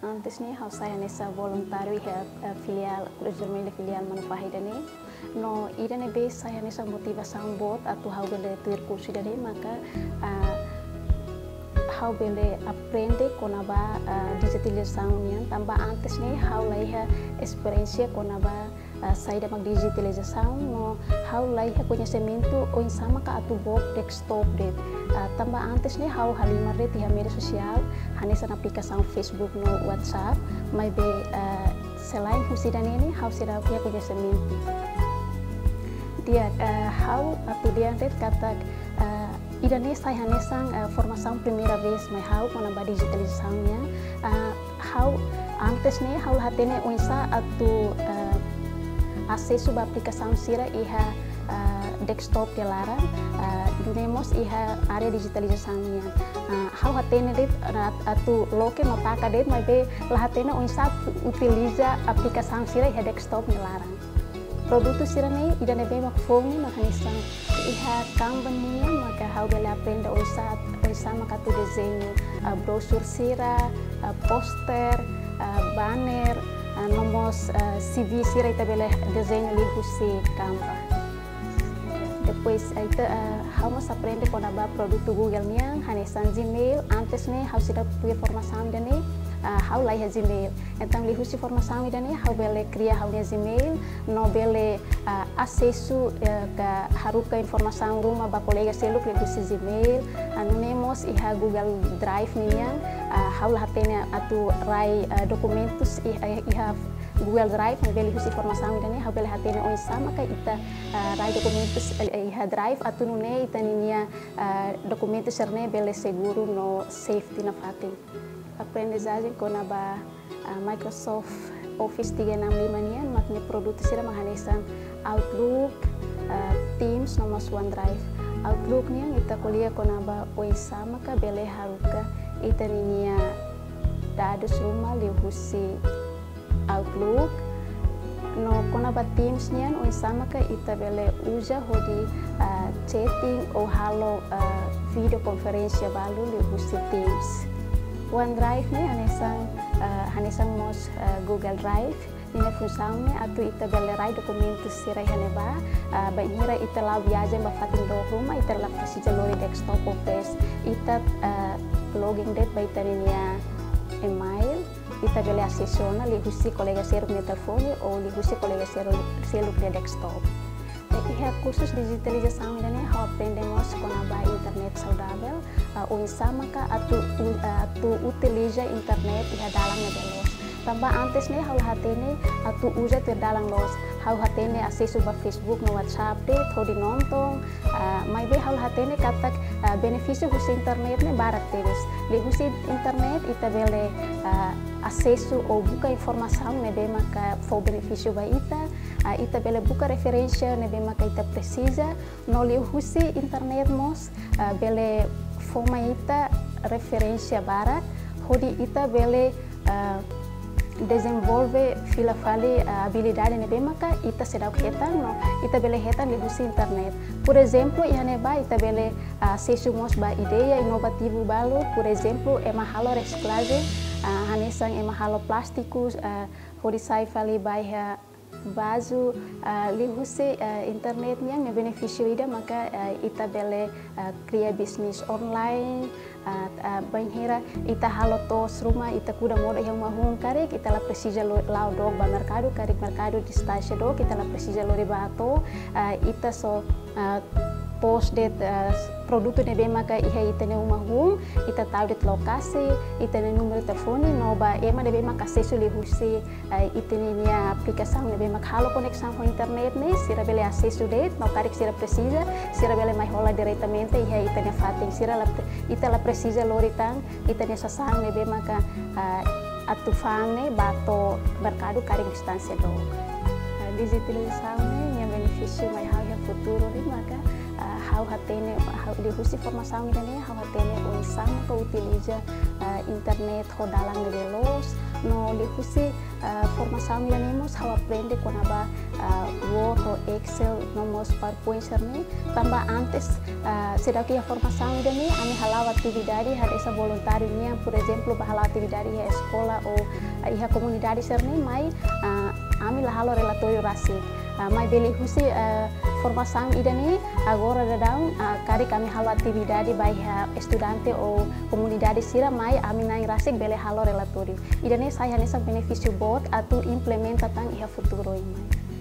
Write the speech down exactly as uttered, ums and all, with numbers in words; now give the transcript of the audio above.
Antes ne'e ha'u sai hanesan voluntáriu iha, eh, filiál Cruz Vermelha filiál Manufahi ida-ne'e. No ida-ne'ebé sai hanesan motivasaun boot atu ha'u bele tuir kursu ida-ne'e maka, ah, ha'u bele aprende kona-ba, ah, dijitalizasaun nian, tanba antes ne'e ha'u la iha esperiénsia kona-ba, ah, saida mak dijitalizasaun, no ha'u la iha koñesimentu oinsá maka atu book desktop de'it. Ah, tanba antes ne'e ha'u halimar de'it iha média sosiál, hanesan aplikasaun Facebook no WhatsApp, maibé, ah, selain husi ida-ne'e ne'e ha'u seidauk iha koñesimentu. Di'ak, eh, ha'u atu dehan de'it katak, eh, ida-ne'e sai hanesan, eh, formasaun primeira vez mai ha'u kona-ba dijitalizasaun nian. Eh, ha'u antes ne'e ha'u la hatene oinsá atu, eh, asesu ba aplikasaun sira iha, eh, desktop nia laran, eh, nune'e mós iha área dijitalizasaun nian. Eh, ha'u hatene de'it, eh, atu loke no taka de'it, maibé la hatene oinsá utiliza aplikasaun sira iha desktop nia laran. Produtu sira-ne'e, ida-ne'ebé mak foun ne'e mak hanesan iha Kanban nian, maka ha'u bele aprende oinsá, oinsá maka atu dezeñu, ah, brosur sira, ah, poster, ah, banner, ah, no mós, ah, C V sira ita bele dezeñu liuhusi Canva. Depois, ah, ita, ah, ha'u mós aprende kona-ba produtu Google nian, hanesan Gmail, antes ne'e ha'u seidauk tuir formasaun ida-ne'e, ah, ha'u la iha Gmail. Entaun, liuhusi formasaun ida-ne'e, ha'u bele kria ha'u-nia Gmail, no bele, ah, asesu, eh, ka haruka informasaun ruma ba kolega seluk liuhusi Gmail, ah, nune'e mós iha Google Drive nian, ah, ha'u la hatene atu rai, ah, dokumentus i-, eh, iha Google Drive, maibé liuhusi formasaun ida-ne'e, ha'u bele hatene oinsá maka ita, ah, rai dokumentus, eh, iha Drive, atu nune'e ita-ninia, ah, dokumentus sira-ne'e bele seguru no safety nafatin. Aprendizajen kona-ba, ah, Microsoft Office tiga enam lima nian, mak nia produtu sira mak hanesan Outlook, ah, Teams, no mós OneDrive. Outlook nian ita ko'alia kona-ba oinsá maka bele haruka ita-ninia dadus ruma liuhusi Outlook. No kona-ba Teams nian oinsá maka ita bele uza hodi, ah, chatting ou halo, ah, video konferénsia balu liuhusi Teams. OneDrive ne'e hanesan, ah, hanesan mós, ah, Google Drive. Ninia funsaun ne'e atu ita bele rai dokumentus sira iha ne'ebá, ah, bainhira ita la'o viajen ba fatin dook ruma, ita la presiza lori desktop ou flash. Ita, ah, login de'it ba ita-ninia email, ita bele asesu ona liuhusi kolega seluk nia telefone ou liuhusi kolega seluk, seluk nia desktop. Iha kursus dijitalizasaun ida-ne'e ha'u aprende mós kona-ba internet saudavel, ah, oinsá maka atu u-, ah, atu utiliza internet iha dalan ne'ebé loos. Tanba antes ne'e ha'u la hatene atu uza tuir dalan loos. Ha'u hatene asesu ba Facebook no WhatsApp de'it hodi nonton, ah, maibé ha'u la hatene katak, ah, benefísiu husi internet ne'e barak tebes. Liuhusi internet ita bele, ah, asesu ou buka informasaun ne'ebé maka fó benefísiu ba ita, ah, ita bele buka referénsia ne'ebé maka ita presiza, no liuhusi internet mós, ah, bele fó mai ita referénsia barak, hodi ita bele, ah, dezenvolve fila fali, ah, abilidade ne'ebé maka ita seidauk hetan, no ita bele hetan liuhusi internet. Por ezemplu, iha ne'ebá ita bele, ah, asesu mós ba ideia inovativu balu, por ezemplu, ema halo resiklajen, ah, hanesan ema halo plástikus, ah, hodi sai fali ba iha vazu, ah, liuhusi, ah, internet nian nia benefísiu ida maka, ah, ita bele, ah, kria bisnis online, ah, ah, bainhira ita halo to'os ruma, ita kuda modo iha uma hun karik, ita la presiza lo-, la'o dook ba merkadu, karik merkadu distánsia dook, ita la presiza lori ba to'o, ah, ita só, ah, post de'it, ah, produtu ne'ebé maka iha ita-nia uma hun, ita tau de'it lokasi, ita-nia númeru telefone, no ba ema ne'ebé maka asesu liuhusi, eh, ita-ninia aplikasaun ne'ebé mak halo koneksaun ho internet ne'e, sira bele asesu de'it, no karik sira presiza, sira bele mai hola diretamente iha ita-nia fatin. Sira la pre-, ita la presiza lori tan ita-nia sasán ne'ebé maka, ah, atu fa'an ne'e ba to'o merkadu karik distánsia dook. Ah, dijitalizasaun ne'e nia benefísiu mai ha'u iha futuru ne'e maka, ah, ha'u hatene, ha'u liuhusi formasaun ida-ne'e, ha'u hatene oinsá maka utiliza, ah, internet ho dalan ne'ebé loos, no liu Husi, ah, formasaun ida-ne'e mós ha'u aprende kona-ba, ah, Word ho Excel no mós PowerPoint sira-ne'e. Tanba antes, ah, seidauk iha formasaun ida-ne'e, ami hala'o atividade hanesan voluntáriu nian, por ezemplu, bá hala'o atividade iha eskola ou, ah, iha komunidade sira-ne'e, mai, ah, ami la halo relatóriu rasik. Ah, maibé liuhusi, ah, formasaun ida-ne'e, agora daudaun, ah, karik ami halo atividade ba iha estudante ou komunidade sira, mai ami na'in rasik bele halo relatóriu. Ida-ne'e sai hanesan benefísiu boot atu implementa tan iha futuru oin mai.